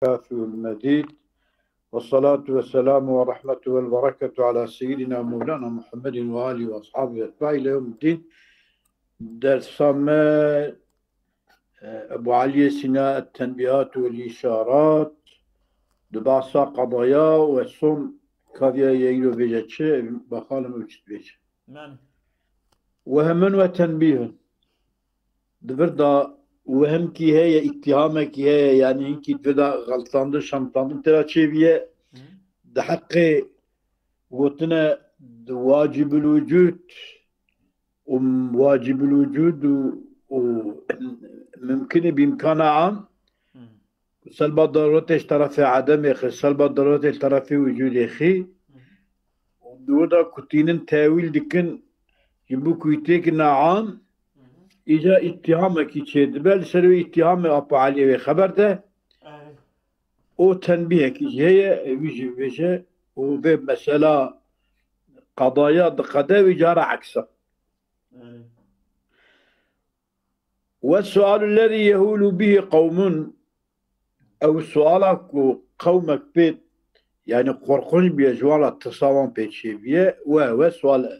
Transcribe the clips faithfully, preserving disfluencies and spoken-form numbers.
الكافي والمزيد، والصلاة والسلام والرحمة والبركة على سيدنا مولانا محمد وآله وأصحابه أجمعين إلى يوم الدين. Dersa me, e, Ebu Eliyê Sîna, Tenbîhat û Îşarat, di behsa qedaya û som kaviya ye îro bêje çi, bakalım ew çi dibêje. Yanî. Wehmen ve tenbîhun. Di vir de wehmkî heye, îttihamekî heye, yanî hinkî di vir de xeltandin, şemtandin tê de çêbîye. Hı. Di heqê gotine di wacibul wicûd û wacibul wicûd û, û mimkinê bi îmkana am, Hı. Selba darurete ji terefê edemê xî, selba darurete ji terefê wicûdê xî. Di wir de ku tînin tewîl dikin, ji bo ku têkine am, Hı hı. Îca îttihamekî çêdibe, li ser wê îttihamê Apo Eliyê wê xeber de. Evet. O tenbîhekî jî heye, wî jî bêje, û vê mesela qedaya diqede, wî cara eksa. Evet. Ve sualu lezî yehûlu bihî qewmun, ew suala ku qewmek pê, yanî qorxunc bûye, ji wan re tirsa wan pê çêbûye, we, we sual ev.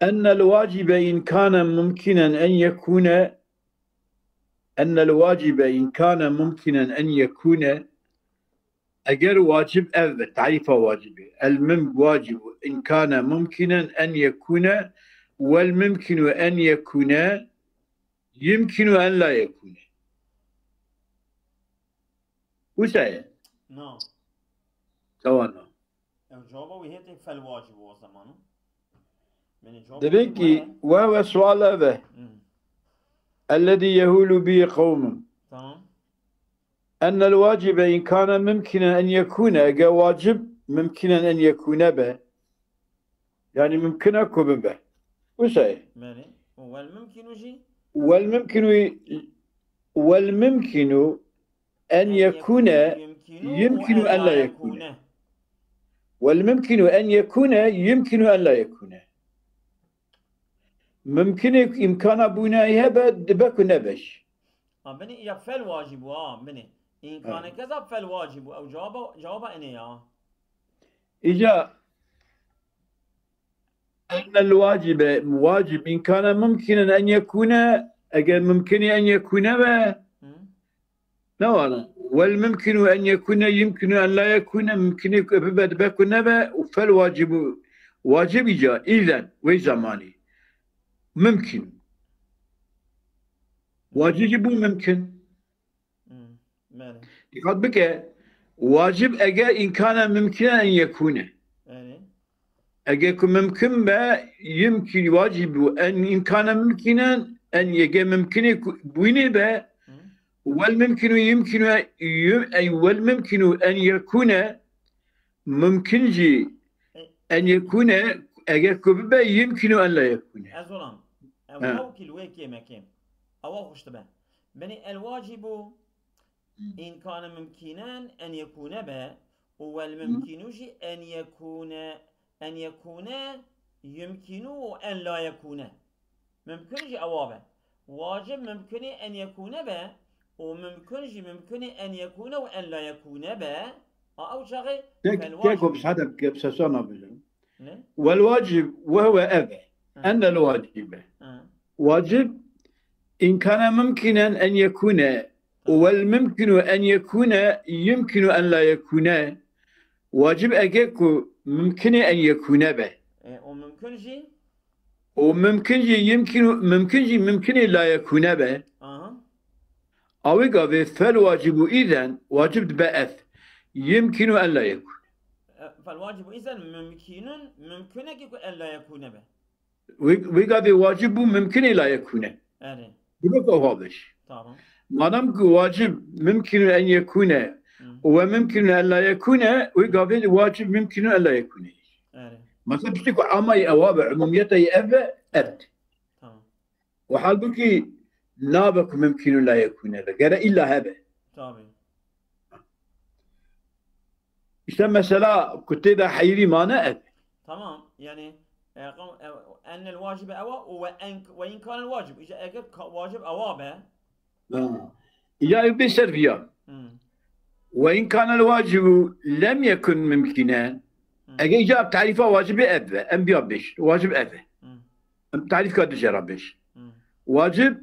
Ennel wacibe in kane mumkinen en yekûne, ennel wacibe in kane mumkinen en yekûne, eger wacib ev be, tarîfa wacibê. El mim-, wacibu in kane mumkinen en yekûne, wel mumkinu en yekûne, yumkinu en la yekûne. Wisa ye? Na. Çawa na? Ew cevaba wî hê tê fel wacib o zaman. Yanî cevaba Dibê wî ki were. Wehve sual ev e. Hmm. Ellezî yehûlu bî qewmun. Tamam. Ennel wacibe in kane mumkinen en yekûne. Eger wacib mumkinen en yekûne be. Yanî mumkin e ku bibe. Wisa ye? Belê. Û wel mumkinu jî? Wel mumkinu, wel mumkinu en yekûne, yumkinu en la yekûne. Wel mumkinu en yekûne, yumkinu en la yekûne. Mumkinê ku îmkana bûnayî hebe, dibe ku nebe jî. Ha, binê ya fel wacib bû, ha, binê. Îmkaneke Evet. za fel wacib bû. Ew cevaba, cevaba enê ya. Îca ennel wacibe, wacib in kane mumkinen en yekûne, eger mumkinî en yekûne be, Hı. Ne were? Wel mumkinu en yekûne, yumkinu en la yekûne, mumkinê ku bibe dibe ku nebe, û fel wacibu, wacib îca, îzen, wê zemanî. Mumkin. Wacib jî bû mumkin. Hmm, belê. Dîqat bike, wacib eger îmkane mumkine en yekûne. Belê. Eger ku mumkin be, yumkin wacib û en îmkane mumkinen, en yege mumkinê ku bûyînê be, Hı. wel mumkinu yumkinu, yum-, ey wel mumkinu en yekûne, mumkin jî E- en yekûne, eger ku bibe, yumkinu en la yekûne. Ez olam. Ew Ha. ew kî li wê kêm e kêm. Ewa xweş dibe. Benî el wacibu Hı. in kane mumkinen en yekûne be û wel Hı. mumkinu jî en yekûne, en yekûne yumkinu û en la yekûne. Mumkin jî ewa be. Wacib mumkinê en yekûne be û mumkin jî mumkinê en yekûne û en la yekûne be. A ew çaxê Tek, fel tek wacib. Hop, hadi, hop, sesana bile. Ne? Wel wacib, wehve ev e. Hı. Ennel wacibe. Hı. Wacib, in kane mumkinen en yekûne. Û wel mumkinu en yekûne, yumkinu en la yekûne. Wacib ege ku mumkinê en yekûne be. E, o mumkin jî? O mumkin jî yumkinu, mumkin jî mumkinê la yekûne be. Aha. A wê gavê fel wacibu îzen, wacib dibe ev. Yumkinu en la yekûne. E, fel wacibu îzen mumkinun, mumkinekî ku en la yekûne be. Wê, wê gavê wacib bû mumkinê la yekûne. Erê. Dibê ku ew ha be jî. Tamam. Madem ku wacib mumkinun en yekûne Hı. û we mumkinun en la yekûne, wê gavê wacib mumkinun en la yekûne. Erê. Mesela piştî ku amayî ewa be, umumiyeta yê ev be, ev. Tamam. Û halbûkî nabe ku mumkinun la yekûne be. Gere îlla hebe. Tabii. Îşte mesela ku tê de heyrî mane ev. Tamam, yani, e, qam-, e, ennel wacibe ewa û we en, we in kane wacib. Îşte eger ka-, wacib ewa be, Ha. Ya ev bê ser viya. Hmm. Ve in kana el wacibu lem yekun mümkinen. Hmm. Ege îca tarîfa wacibê ev be. Em biya bêj. Wacib ev be. Hmm. Em tarîfka dijera bêj. Hmm. Wacib,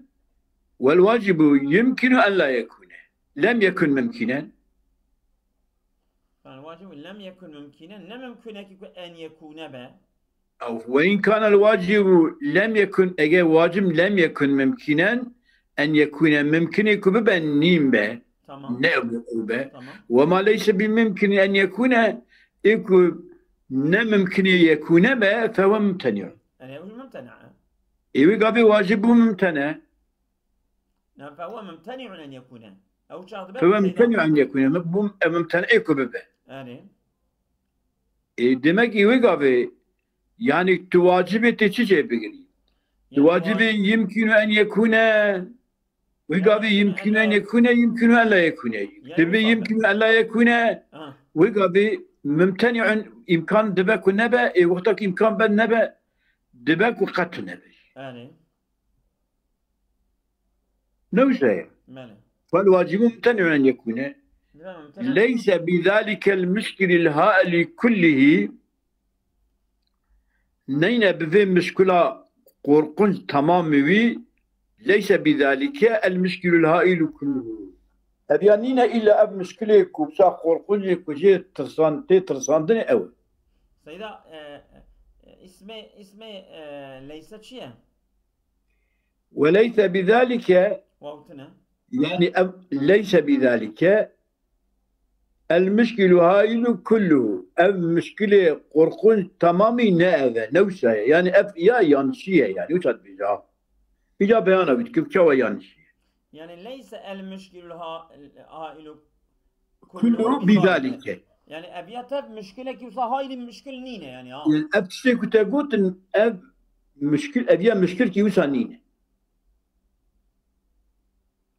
vel wacibu yumkinu en la yekune. Lem yekun mümkinen. Yani wacib lem yekun mümkinen. Ne mümkün ki en yekune be. Ew, ve in kana el wacibu lem yekun, ege wacib lem yekun mümkinen, en yekune, mümkünê ku bibe nîn be. Tamam. Ne ew be. Tamam. Ve ma leyse bi mümkün en yekune, ê ku ne mümkünê yekune be, fehuve mumteni'un. Yani ew mümtena. Ê wî gavê wacib bû mumtene. Yani fehuve mumteni'un en yekune. Ew çax dibe. Fehuve mumteni'un en yekune. Bu, e, mumtene ê ku bibe. Yani. E, demek ki wê gavê, yani tu wacibê tê çi cê bigirî? Tu yani wacibê wacib yimkinu en yekune, wê gavê yimkinu en yekune, yimkinu en la yekune. Yani dibê yimkinu en la yekune, ha, wê gavê mumteni'un, îmkan dibe ku nebe, ê wexta ku îmkan be nebe, dibe ku qet nebe. Yani. Ne wisa ye. Belê. Fel wacibu mumteni'un en yekune. Dibe mumteni. Leyse bi zalikel muşkilil haili kullihi. Neyne bi vê muşkila qorqunc tamamî wî. Leyse bi zalike el muşkilul hailu kulluhu. Ev ya nîne îlla ev muşkilê ku wisa qorqunc ê ku jê tirsan, tê tirsandinê ew e. Seyda, e, e, ismê, ismê, e, leyse çi ye? Ve leyse bi zalike, Waw tune. Yani ev leyse bi zalike el muşkilu hailu kulluhu. Ev muşkilê qorqunc tamamî ne ev e, ne wisa ye. Yani ev ya yanlişî ye yani. Wisa dibêje ha. Îca beyana wî dikim çawa yanlişî ye. Yani leyse el muşkilul ha-, hailu Kullu bi zalike. Yani ev ya tev muşkilekî wisa haylî muşkil nîne yani ha. Yani ev tiştê ku te gotin, ev muşkil, ev ya muşkil kî wisa nîne.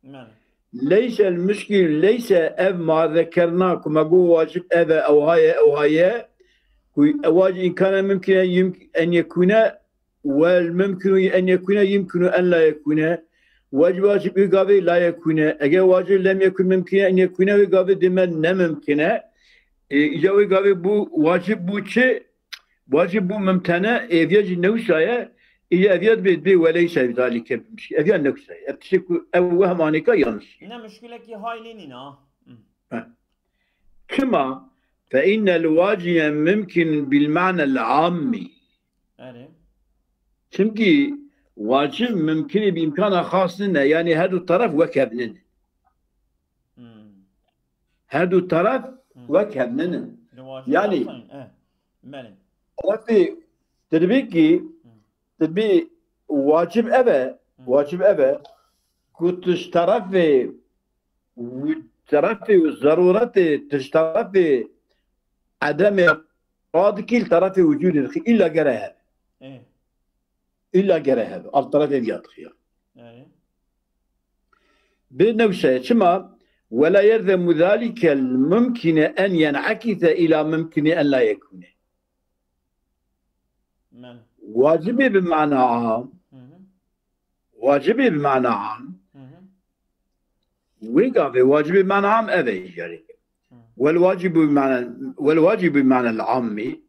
Yani. Leyse el muşkil, leyse ev ma zekerna ku me got wacib ev e, ew haye, ew haye, ku ew wacib îmkana mimkine yim-, en yekune Wel mimkinu en yekune, yimkinu en la yekune. Wacib, wacib wî gavê la yekune. Eger wacib lem yekun mimkine en yekune, wî gavê dime ne mimkine. E, îca wî gavê bû wacib bû çi? Wacib bû mimtene, e, ev ya jî newsa ye. Îca ev ya dibê, dibê weleyse zalike bimşî. Ev ya newsa ye. Ev tiştê ku ev wehmanêka yanlış. Ne muşkilekî haylî nîne ha. Hı. He. Çima? Fe innel wacibe mimkin bil ma'nel ammi. Erê. Çimkî wacib mimkinî bi îmkana xas nîne, yani her du taraf wek hev nîne. Hmm. Her du taraf Hmm. wek hev nîne. Li wacib Yani, xasan, eh, belê. Tarafê, tu dibê ki, Hmm. tu dibê wacib ev e, Hmm. wacib ev e, ku tu ji tarafê û terefê û zerûretê, tu ji terefê edemê radikî li terefê wicûdê dixî. Îlla gere hebe. Ê. Îlla gere hebe. Al terefê viya dixiya. Ê. Bi newşe çima? Wela yelzemu zalike mumkine en yen'ekise ila mumkine en la yekune. Men. Wacibê bi mana am. Hı hı. Wacibê bi mana am. Hı hı. Wê gavê wacibê mana am ev e îcarê. Hı. Wel wacibu bi mana, wel wacibu bi mana al ammi.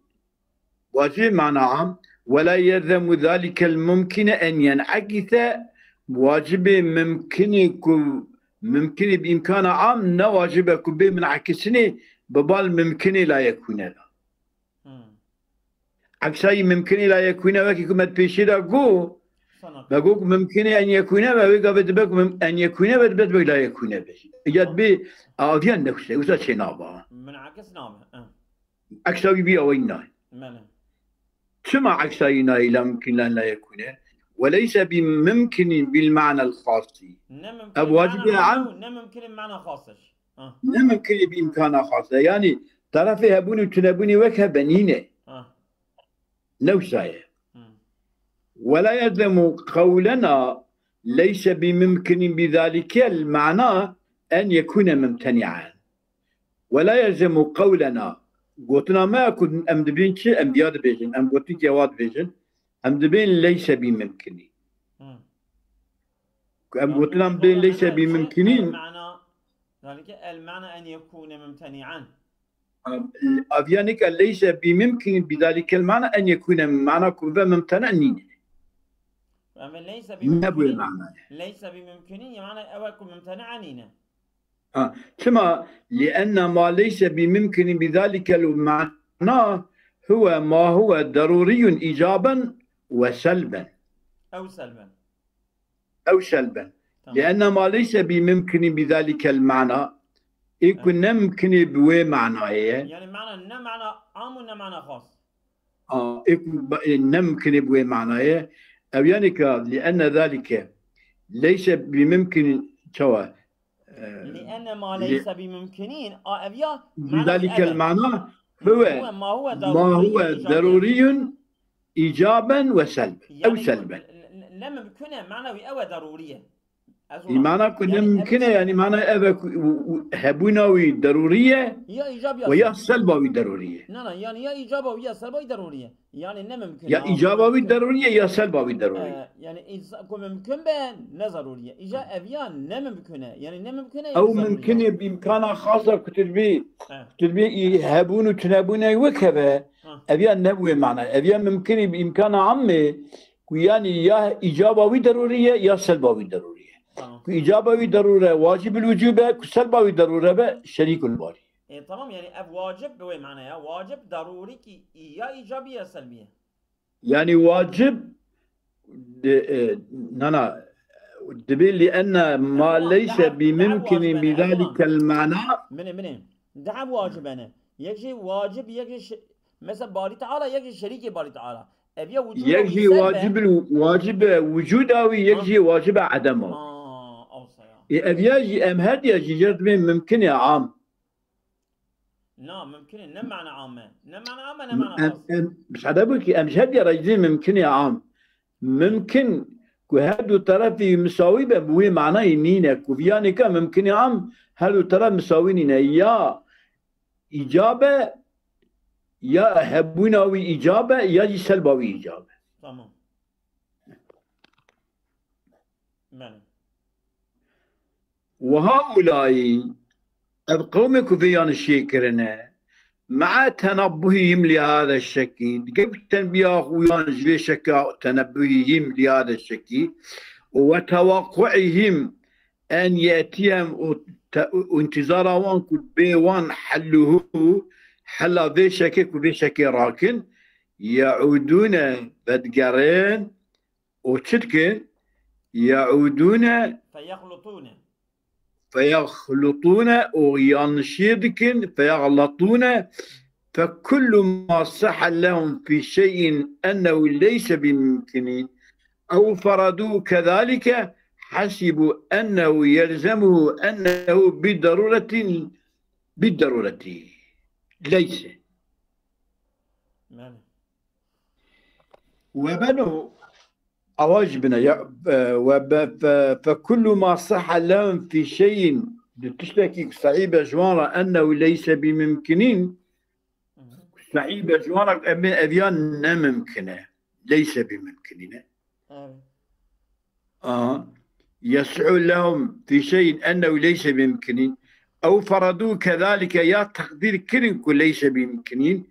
Wacibê mana am. Wela yelzemu zalikel mumkine en yen'ekise. Wacibê mimkinê ku, mimkinê bi îmkana am ne wacibe ku bê min'ekisinê bi bal mimkinê la yekune da. Hmm. Eksayî mimkinî la yekûne wekî ku me di pêşî de got, Sana me got ku mimkinî en yekûne be, wê gavê dibe ku mim-, en yekûne be, dibe, dibe la yekûne be. Ya dibê aviya newse, wisa çê naba. Minakis nabe, eh. Eksayî biya wey nayê. Mele. Çima eksayî nayê la mimkin la, la yekûne? Weleyse bi mimkinî bil ma'nel xasî. Ne mimkinî Ev wacibê mana am- ne mimkinî mana xas e. Ha. Ne mimkinî bi îmkana xas e. Yanî terefê hebûn û tunebûnê wek hebe nîne. Ha. Ne wisa ye. Hı. Wela yelzemu qewlena leyse bi mimkinî bi zalikel mana en yekûne mumteni'en. Wela yelzemu qewlena. Gotina me ya ku em dibên çi? Em diya dibêjin. Em gotinkê wa dibêjin. Em dibên leyse bi mimkinî. Hı. Ku em gotinan bê leyse bi mimkinîn. ذلك المعنى أن يكون ممتنعا. Aviya neke leyse bi mimkinîn bi zalikel mana en yekune mana ku ve mimtena nîne. Em leyse Ne bu bimimkinin. Mana. Leyse bimimkinin, yani ew ku mimtena nîne. Ha, çima? Lienne ma leyse bi mimkinîn bi zalikel mana huwe ma huwe deruriyun icaben ve selben. Ew selben. Ew selben. Tamam. Lienne ma leyse bi mimkinîn bi zalikel mana. Ê ku ne mimkinê bi wê manayê ye. Yani mana ne mana am û ne mana xas. A, ê ku ba- ê ne mimkinê bi wê manayê. Ev yani ka lienne zalike leyse bi mimkinîn çawa? E, Lienne ma leyse bimimkinin. A ev ya bi zalikel mana huwe ma huwe ma huwe deruriyun icaben ve selben. Ew selben. Ne mümkün e, mana wî ew e deruriye. Îmana ku ne mimkin e, yani mana ev e ku- u- u- hebûna wî derurî ye Ya icab ve ya ya. Selba wî derurî ye. Na na, yani ya icaba wî ya selba wî deruriye. Yani ne mümkün Ya ha, icaba wî mümkün. Derurî ye ya Selba wî derurî ye. Ee, yani insan ku mümkün be ne zaruriye. İca ev ya ne mümkün e. Yani ne mümkün e. Ew mimkinê bi îmkana xasa ku tu dibî, He. tu dibî hebûn û tunebûnê wek heve, Ha. ev ya ne wê mana. Ev ya mimkinê bi îmkana ammê ku yani ya îcaba wî derurî ye ya selba wî derurî ye. Tamam. Ku îcaba wî derure wacib il wicûb e, ku selba wî derure be şerîkul barî. E, tamam, yani ev wacib bi wê mana ya. Wacib daruri ki ya icabi ya selbiye. Yani wacib de, e, nana, dibê li enne ma leyse bi mimkinin bi zalikel mana. Mine mine. Daha wacib ene. Yek jî wacib, yek jî şe- mesela Bari Teala, yek jî şerîkê Bari Teala. Ev ya wicûd Yek jî wacib, wacib e wicûda wî, yek jî wacib e edema. Aa, awsa ya. E, ev ya jî em her diya jî jerdibên mimkin e am. Na, mimkin e. Ne mana ame. Ne mana ame, ne mana Em, xas. em, müsaade bu ki em ji her diya rejî mimkin e am. Mimkin ku her du terefî misawî be, bi wê manayê nîne. Ku viyanê ka mimkin e am, her du teref misawî nîne. Ya îcabe, ya hebûna wî îcabe, ya jî selba wî îcabe. Tamam. Mene. Ve haulâî, ev qewmê ku vê yanişiyê kirine, me'a tenabbuhîhim li hâze şekî, digel ku tenbiya xwe yan ji vê şekî, tenabbuhîhim li hâze şekî, ve tewaqqu'îhim en ye'tiyem û te-, û intizara wan ku bê wan helluhu, hela vê şekê ku vê şekê rakin, ye'udûne vedigerin, û çi dikin? Ye'udûne Feyexlutûne. Feyexlutûne û yanlişiyê dikin, feyexletûne, fekullu ma sahha lehum fî şey'in ennehu leyse bimimkinîn, ew feredû kezalike, hesibû ennehu yelzemuhu ennehu bideruretin, biderureti. Leyse. Mene. Ve beno, awa jî bine ya, e, ve be, fe, fe kullu ma sahha lehum fî şey'in, di tiştekî ku sehî be ji wan re ennehu leyse bimimkinîn, sehî be ji wan re em ê ev ya ne mimkin e. Leyse bimimkinîn e. Evet. Aha. Yes'u lehum fî şey'in ennehu leyse bimimkinîn. Ew feredû kezalike, ya teqdîr kirin ku leyse bimimkinîn.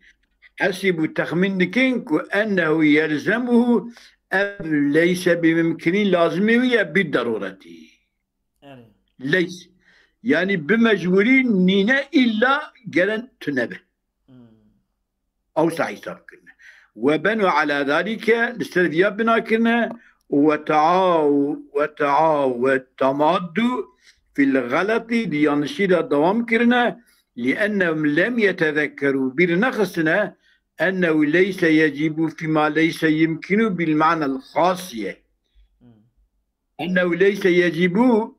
Hesîbû, texmîn dikin ku ennehu yelzemuhu, ev leyse bimimkinîn lazimê wî ye bi deruretî. Evet. Leys. Yani bi mecbûrî nîne, îlla geren tune be. Hmm. Ewsa hesab kirine. Ve benu ala zalike, li ser viya bina kirine, ve taaw-, ve taaw-, ve tamaddu fil xelati, di yanlişî de dewam kirine, li ennehum lem yetezekkeru, bîr nexistine, ennehu leyse yecibu fîma leyse yimkinu bil ma'nel xasiye. Hmm. Ennehu leyse yecibu,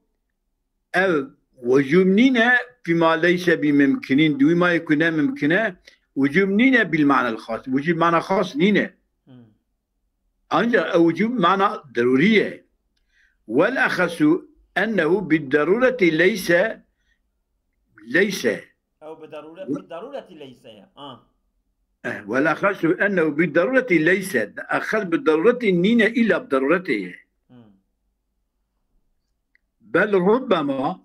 ev wicûb nîne, fîma leyse bi mimkinîn, di wî mayê ku ne mimkin e, wicûb nîne bil ma'nel xas. Wicûb mana xas nîne. Hmm. Ancak ew wicûb mana derûrî ye. Wel exesu ennehu bi derûretî leyse, leyse. Ew bi derûre-, bi derûretî leyse ye. Ah. Eh, wel exesu ennehu bi derûretî leyse. Exes bi derûretî nîne, îlla bi derûretê ye. Hmm. Bel rubbema,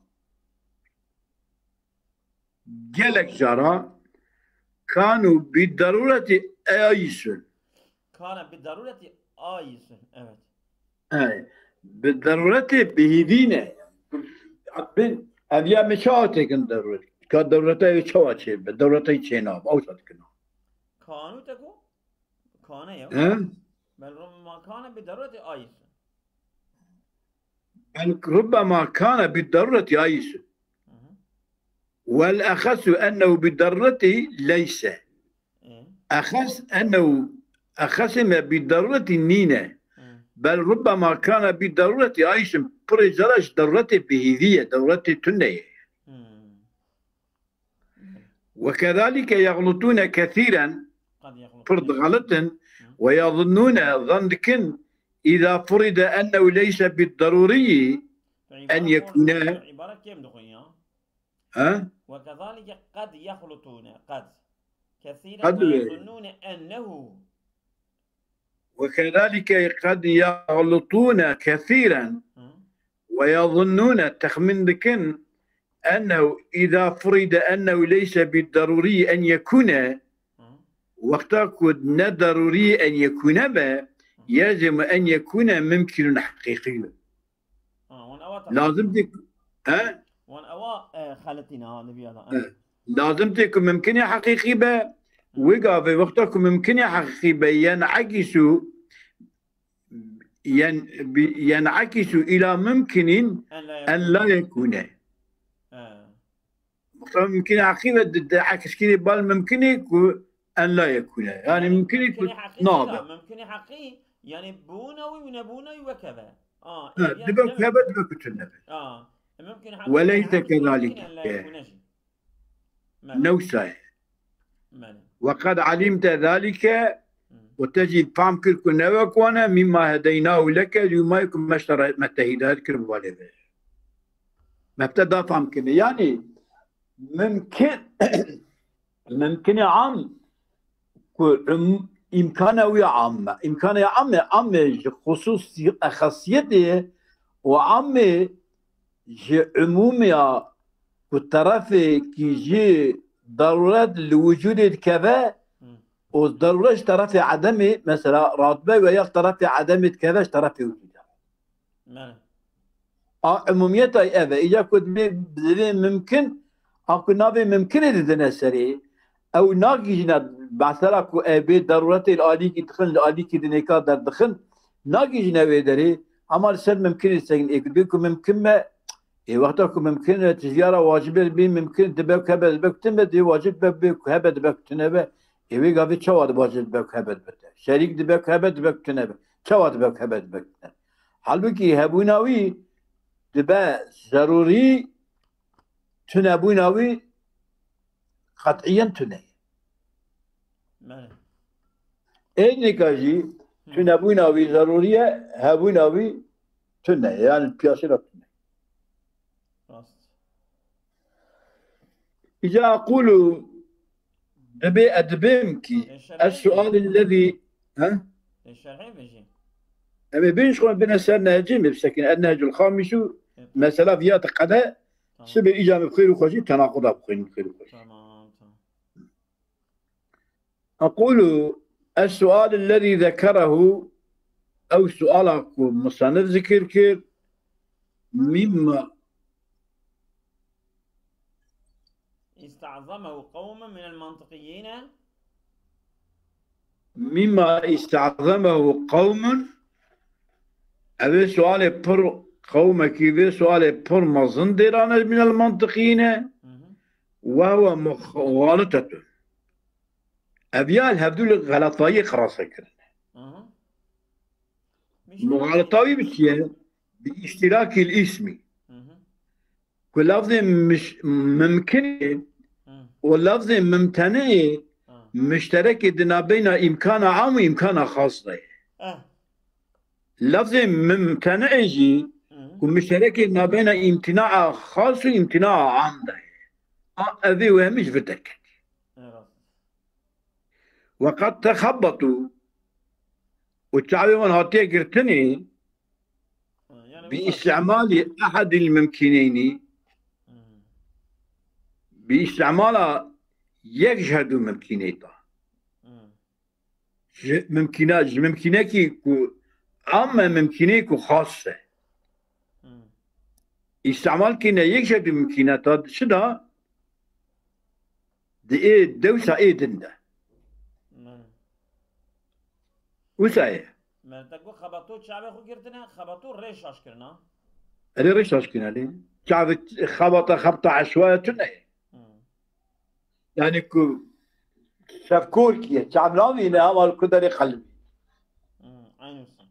gelek cara, kanu bi darureti aysun. Kana bi darureti aysun. Evet. Ey, bi darureti bihîvîne. Bin, ev ya me çawa têkin daruret? Ka darureta ew çawa çê be? Darureta çê nav. Ew çat kina. Kanu te ku? Kana ya. He? Bel rubbema kana bi darureti aysun. Bel rubbema kana bi darureti aysun. Hı hı. Wal axasu ennehu bi darureti leyse. E? Axas ennehu, axasi me bi darureti nîne. Hı. Bel rubbema kana bi darureti aysun. Pirê cara ji darureti bihîvî ye, darureti tune ye. Hı. Ve kezalike yexlutûne kesîren, pir dixelitin, ve yazunnûne, zan dikin, îza furide ennehu leyse bid darûrî en yekûne. Îbare kêm dixwin ya. Ha? Ve kezalike qed yexlutûne, qed. Kesîren ve yazunnûne ennehu. Ve kezalike qed yexlutûne kesîren ve yazunnûne, texmîn dikin, ennehu îza furide ennehu leyse bi darûrî en yekûne, wexta ku ne darûrî en yekûne be, yecib en yekûne mimkînun heqîqî be. Ha, wan ewa tabii. Lazim tê ku, he? Wan ewa, e, xeletîne ha, neviya da. He. Lazim tê ku mimkinê heqîqî be, wê gavê wexta ku mimkinê heqîqî be, yen ekîsu, yen, bi, yen ekîsu ila mimkinin en la yekûne. He. Wexta mimkinê heqîqî be, di, di ekskirî bal mimkinê ku en la yekûne. Yani mimkinê ku nabe. Mimkinê heqî, yani bûna wî û nebûna wî wek heve. Aa, ha, dibe ku hebe, dibe ku tune be. Aa, e, mimkin hebe. Weleyse kezalike. Mele. Newsa ye. Mele. Ve qed alimte zalike, û te jî fam kir ku ne wek wan e, mimma hedeynahu leke, lûmayê ku me ji te re, me te hidayet kir bi walê ve. Me te da fam kirin. Yani mimkin, mimkinê am ku im-, îmkana wî am e. Îmkana am e, am e ji xusûsî-, exasiyetê û am e ji umûmiya ku terefekî jî daruret li wicûdê dikeve û daruret ji terefê edemê, mesela radibe we ya terefê edemê dikeve ji terefê wicûdê. Bele. A umumiyeta ev e. Îca ku divê, divê mimkin, a ku navê mimkinê didine serê, ew nagihîjine, mesela ku ev bê daruretê li alîkî dixin, li alîkî dinêka derdixin, nagihîjine wê derê, hema li ser mimkinê disekin. Ê ku divê ku mimkin be, ê wexta ku mimkin e, tijara wacibê bê mimkin, dibe ku hebe dibe ku tune be, divê wacib be, bê ku hebe dibe ku tune be. Ê wê gavê çawa dibêje dibe ku hebe dibe tune? Şerîk dibe ku hebe dibe ku tune be. Çawa dibe ku hebe dibe ku tune? Halbûkî hebûna wî dibe zerûrî, tunebûna wî qet'iyen tune ye. Bele. Êdnîka jî tunebûna wî zerûrî ye, hebûna wî tune ye. Yani piyasî re tune ye. Rast. Îca aqulu, dibê, ez dibêm kî, Ê, şerhê es sual ellezî, ha? Ê, şerhê bêjî. Em ê bên ji xwe bine ser nehecê, me bisekin, en nehecul xamîsu, Ê, mesela viya te qede, tamam. Sibê îca me bi xêr û xweşî, tenaquda bixwînin bi xêr û xweşî. Tamam, tamam. Aqulu, es sual ellezî zekerehu, ew suala ku musannif zikir kir, mimma İsta'zamehu qawmun minel mantıkiyine. Mimma ista'zamehu qawmun, ev ê sualê pir qewmekî vê sualê pir mezin dêrane minel mantıkiyine. Hı hı. Ve huve muxalitetun. Ev ya li hevdû li xeletayî qirase kirine. Hı hı. Muxaleta wî bi çi ye? Bi îştirakî l îsmî. Hı hı. Ku lafzê miş-, mimkinê Hı. û lafzê mimteneyê Hı. mişterekê di nabeyna îmkana am û îmkana xas de ye. Eh. Lafzê mimteneyê jî Hı. ku mişterekê nabeyna îmtinaa xas û îmtinaa am de ye. A, evê û hemî ji vir derketî. Evet. Ve qed texebbetû, û çavê wan hatiye girtinê, Ha, yani بإستعمال أحد الممكنين، Hmm. bi îstimala yek ji her du mimkînê de. Hmm. Ji mimkîna, ji mimkînekî ku am e, mimkînê ku xas e. Hmm. Îstimal kîne yek ji du mimkîneta çi da? Di ê dewsa ê din de. Hmm. Wisa ye. Me te got xebato çavê xwe girtine, xebato rê şaş kirina. Erê rê şaş kine lê. Çavê xebata xebta eşwaya tune ye. Hmm. Yani ku şevkor kiye, çav navîne ama li ku derê qelbî. Hmm. Aynı wisa.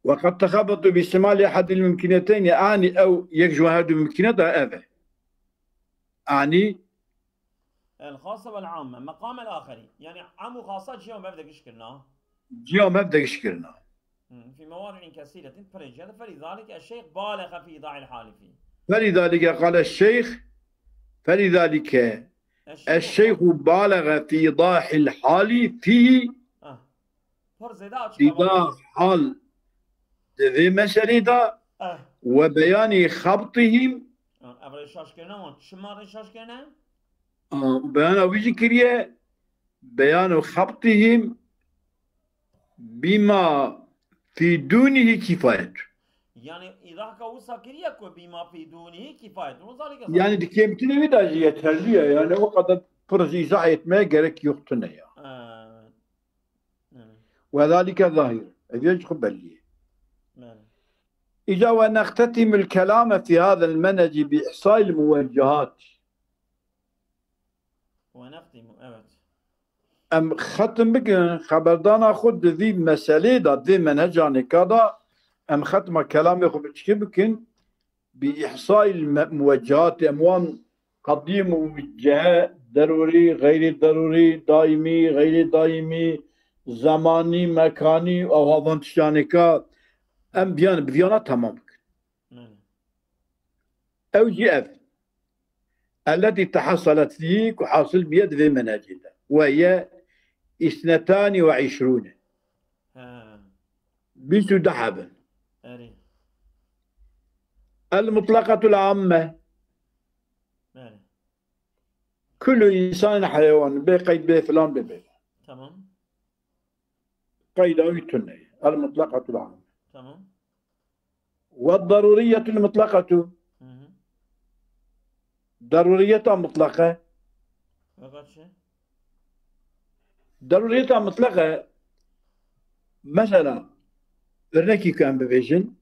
وقد تخبطوا باستعمال أحد الممكنتين، yani ew yek ji her du mimkîneta ev e. Yani El xasa vel amme. Meqam el axeri. Yani am û xasa ciya mev de giş kirina. Ciya mev de giş kirina. Hmm. Fi mewadi'in kesiretin pirê ciya de. Felizalike eşşeyx balexe fi idahil hali fi. فلذلك قال الشيخ، فلذلك الشيخ بالغ في إيضاح الحال فيه، Ah. Pir zêde açıklama. Îdah hal di vê meselê de Ah. وبيان خبطهم، Ah, ev rê şaş kirine wan. Çima rê şaş kirine? ah, beyana wî jî kiriye، بيان خبطهم بما في دونه كفاية. Yani îdahka wisa kiriye ku bima fi dunihi kifayet. Wisa leke Yani di kêmtinê wî de jî yeterli ye. Yani o kadar pir jî îzah etmeye gerek yoktu ne ya. Evet. Evet. وذلك ظاهر. Ev yek xwe belli ye. Evet. Îca ونختتم الكلام في هذا المنهج بإحصاء الموجهات. Ve nextimu, evet. Em xetim bikin, xeberdana xwe di vî meselê de, vê menhecanê ka da, em xetma kelamê xwe bi çi bikin? بإحصاء الموجهات، em wan qedî muweccehe, derûrî, xeyrî derûrî, daîmî, xeyrî daîmî, zemanî, mekanî, ew havan tiştanê ka em biyan, bi viyana temam bikin. Yani. Ew jî ev. التي تحصلت فيه، ku hasil biye di vê menhecê de. وهي اثنتان وعشرون. Ha. Bîst û du hebin. Erê. المطلقة العامة. Erê. كل إنسان حيوان، bê qeyd bê filan bê bê. Tamam. Qeyda wî tune. المطلقة العامة. Tamam. والضرورية المطلقة. Hı hı. Derûriyeta mutlaqe. Fakat şey. Derûriyeta mutlaqe, mesela, örnekî ku em bibêjin,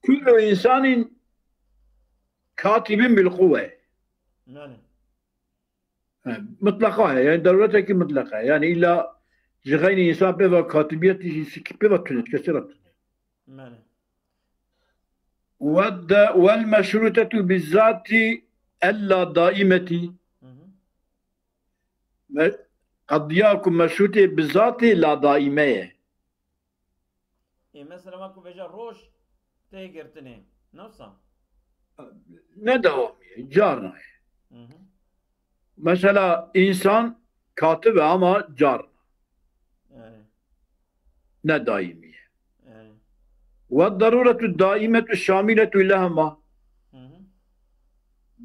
كل إنسان كاتب بالقوة. Yani. He, mutlaka ye, yani derûretekî mutlaka ye. Yani îlla ji xeynî însan pê ve katibiyetî jî sikî pê ve tune, kesê re tune. Yani. Ve de, vel meşrûtetu bi zatî ella daîmetî. Hı hı. Me-, qediya ku meşrûtê bi zatê la daîme ye. E, mesela ma ku veja roj tê girtinê. Nasıl? Ne dewamî ye, carna ye. Hı hı. Mesela însan katib e ama carna. Yani. Ne daîmî ye. Yani. Ve derûretu daîmetu şamîletu lehema. Hı hı.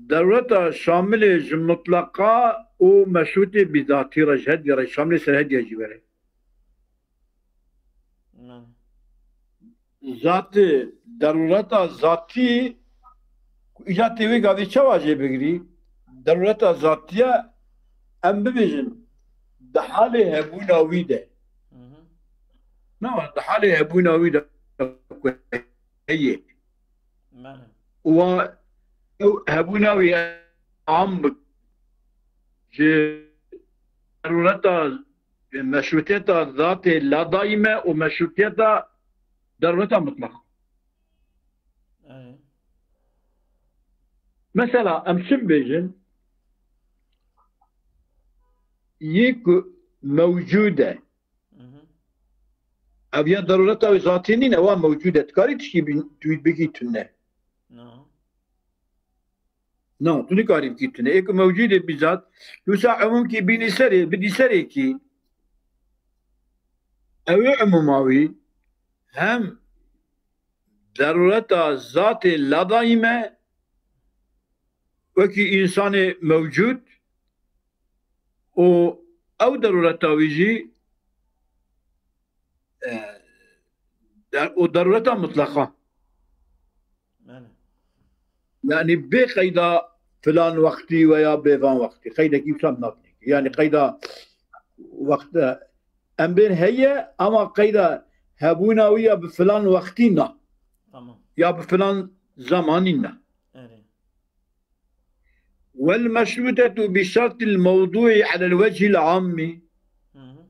Derûreta şamilê ji mutlaqa û meşrûtê bi zatî re ji hediye re şamilê ser hediye jî were. Yani. Zatê, derûreta zatî, ku îca tê wê gavê çawa jê bigirî, derûreta zatiye em bibêjin, di halê hebûna wî de. Hı hı. Ne, di halê hebûna wî de ku heye. Yani. Wa ew hebûna wî am bi ji derûreta, meşrûtiyeta zatê la daîme û meşrûtiyeta derûreta mutlaq. Yani. Mesela em çi bêjin? Yê ku mewcûd e. Hı hı. Ev ya darureta wê zatî nîne, wa mewcûd e. Dikarî tişkî bin-, tu bikî tune. Na. Na, tu nikarî bikî tune. Ê ku mewcûd e bî zat, wisa umûmkî bînî serê, bidî serê kî. Ew ê umûma wî hem darureta zatê ladaîm e, wekî însanê mewcûd û ew darureta wî jî, e, der-, û darureta mutleqa. Bele. Yanî bê qeyda filan wextî veya bê van wextî. Qeydekî wisa nadinê. Yanî qeyda wext, e, em bên heye, ama qeyda hebûna wî ya bi filan wextî na. Tamam. Ya bi filan zamanî na. Erê. والمشروطة بشرط الموضوع على الوجه العام. Hı hı.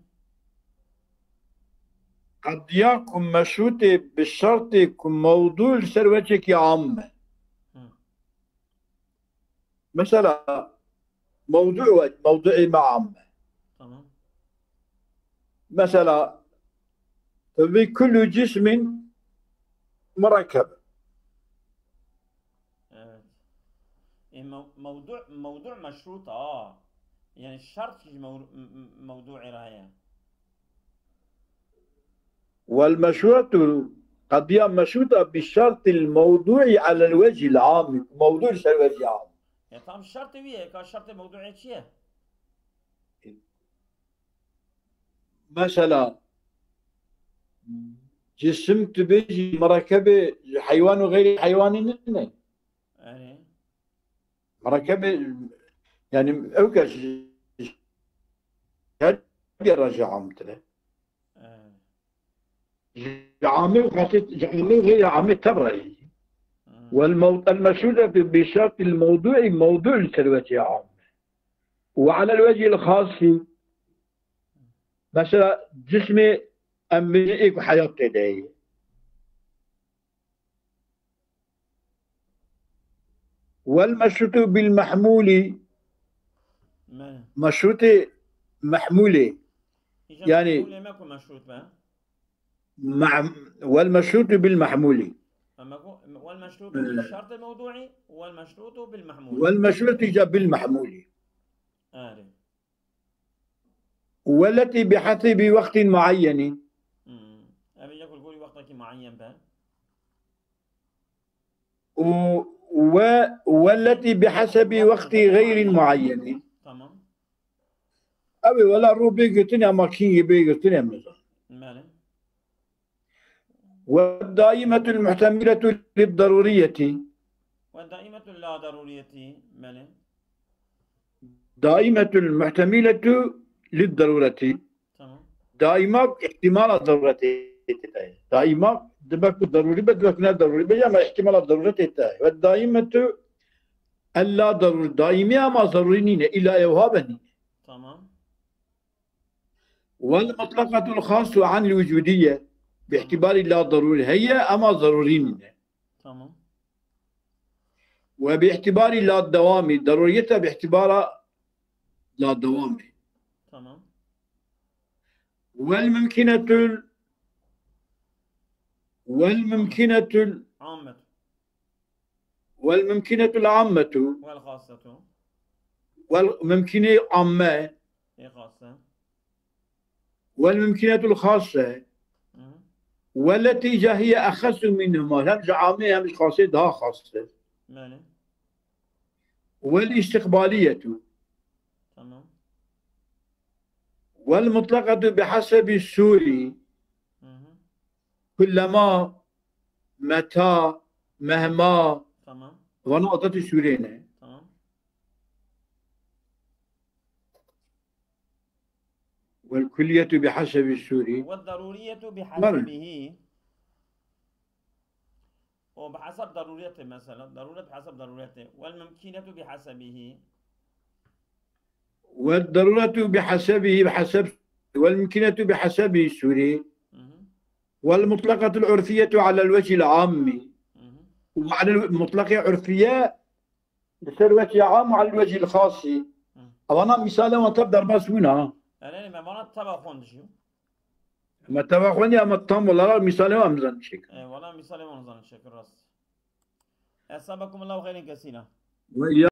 Qediya ku meşrûtê bi şertê ku mewdû li ser wecekî am e. Hı. Mesela, mewdû we, mewdûê me am e. Tamam. Mesela, tevî kullu cismin murekkeb. Evet. E, mew-, mewdu-, mewdu meşrût a. Yani şart ki mew-, m-, m-, mewduê re heye. والمشروطة قضية مشروطة بشرط الموضوع على الوجه العام. Mewdu ser wecî am. Ya tam şertê wî ye, ka şertê mewduê çi ye? Mesela, cisim tu bêjî merekebê ji heywan û xeyrî heywanî nîne. Erê. Merekebê, yani, ew ke ji, ji her bir re jî amtir e. Erê. Ji amê û xasê, ji amê û xeyrî amê tev re jî. Hı. والمو-، المشروطة بشرط الموضوع موضوع li ser wecê am. وعلى الوجه الخاص. Mesela, cismê em bêjin ê ku heyat tê de heye. والمشروط بالمحمول. Me. Meşrûtê mehmûlê. Îca Yani mehmûlê me ku meşrût be. Meh-, والمشروط بالمحمول. Em ku, والمشروط Hı. بالشرط الموضوعي، والمشروط بالمحمول. والمشروط îca بالمحمول. Erê. والتي بحسب وقت معين. Hmm. Ev îca ku li gorî wextekî muayyen be. و-، و-، والتي بحسب وقت غير معين. Tamam. Ew ê wela rû bê girtinê, ama kîngê bê girtinê em nizanin. Belê. والدائمة المحتملة للضرورية. والدائمة اللا ضرورية، belê. دائمة المحتملة للضرورة. Tamam. Daima ihtimala zaruretê tê de ye. Daima dibe ku zarûrî be, dibe ku ne zarûrî be, ama ihtimala zaruretê tê de ye. والدائمة اللا ضرورية. Daîmî ama zarûrî nîne. Îlla ew habe nîne. Tamam. والمطلقة الخاصة عن الوجودية. Tamam. باعتبار لا ضروري. Heye ama zarûrî nîne. Tamam. وباعتبار لا دوام. Zarûriyete bi îtibara la dewamê. Tamam. والممكنة ال-، والممكنة ال-، Ammet. والممكنة العامة. Vel xasetu. Wal-، mumkine amme. Ê xase. والممكنة الخاصة. Hı hı. والتي جا هي أخص منهما. Hem ji amê hem ji xasê daha xas e. Belê. والاستقبالية. Tamam. والمطلقة بحسب السوري. Hı hı. كلما، متى، مهما. Tamam. Vana adatê sûrê ne. Tamam. والكلية بحسب السوري. والضرورية بحسبه. O bi hesab daruriyetê mesela. Daruret bi hesab daruriyetê. والممكنة بحسبه. والضرورة بحسبه، بحسب، والممكنة بحسبه السوري. Hı hı. والمطلقة العرفية على الوجه العام. Hı hı. وعلى الو-، mutlaqê urfiye li ser wecî am û alel wecî xasî. Hı. Evana mîsalê wan tev derbas bûn ha. Erê, me vana teva xwend jî. Me teva xwendî ama tam wala mîsalê wan bizan çêk. E, wala mîsalê wan bizan çêk rast. Esabakum Allahu xeyrin kesîra. Ve ya